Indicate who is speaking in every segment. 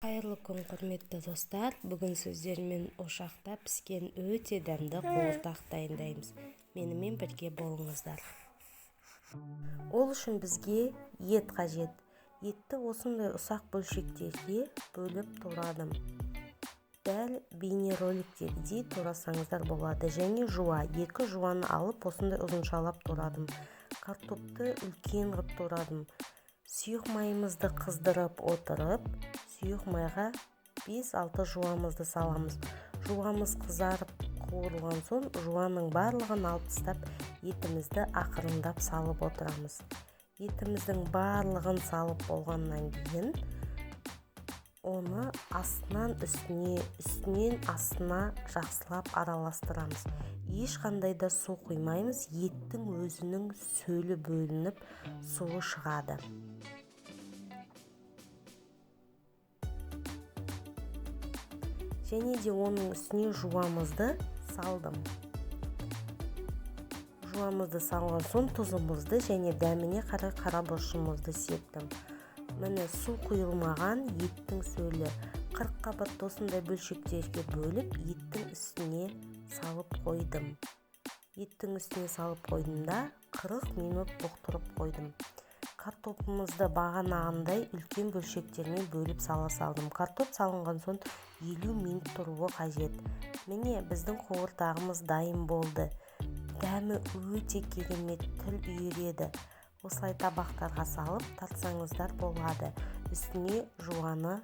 Speaker 1: Қайырлы күн, құрметті достар! Бүгін сіздермен ошақта піскен өте дәмді қуырдақ дайындаймыз. Менімен бірге болыңыздар. Ол үшін бізге ет қажет. Етті осындай ұсақ бөлшектерге бөліп турадым. Дәл бейнероликтегідей турасаңыздар болады. Және жуа, 2 жуаны алып осындай ұзыншалап турадым. Картопты үлкен қып турадым. Сұйық майымызды қыздырып отырып, сұйық майға 5-6 жуамызды саламыз. Жуамыз қызарып қуырылған соң, жуаның барлығын алып тастап, етімізді ақырындап салып отырамыз. Етіміздің барлығын салып болғаннан кейін, оны астынан үстіне, үстінен астына жақсылап араластырамыз. Ешқандай да су құймаймыз, еттің өзінің сөлі бөлініп, суы шығады. Және де оның үстіне жуамызды салдым. Жуамызды салған соң тұзымызды және дәміне қарай қара бұрышымызды септім. Міне, су құйылмаған еттің сөлі. 40 қабатты осындай бөлшектерге бөліп, еттің үстіне салып қойдым. Еттің үстіне салып қойдым да, 40 минут бұқтырып қойдым. Картопымызды бағанағындай үлкен бөлшектермен бөліп сала салдым. Картоп салынған соң 50 минут тұруы қажет. Міне, біздің қуырдағымыз дайын болды. Дәмі өте керемет, тіл үйіреді. Осылай табақтарға салып тартсаңыздар болады. Үстіне жуаны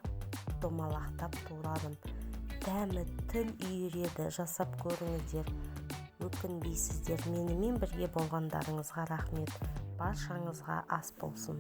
Speaker 1: домалақтап турадым. Дәмі тіл үйіреді, жасап көріңіздер, өкінбейсіздер. Менімен бірге болғандарыңызға рахмет. Баршаңызға ас болсын.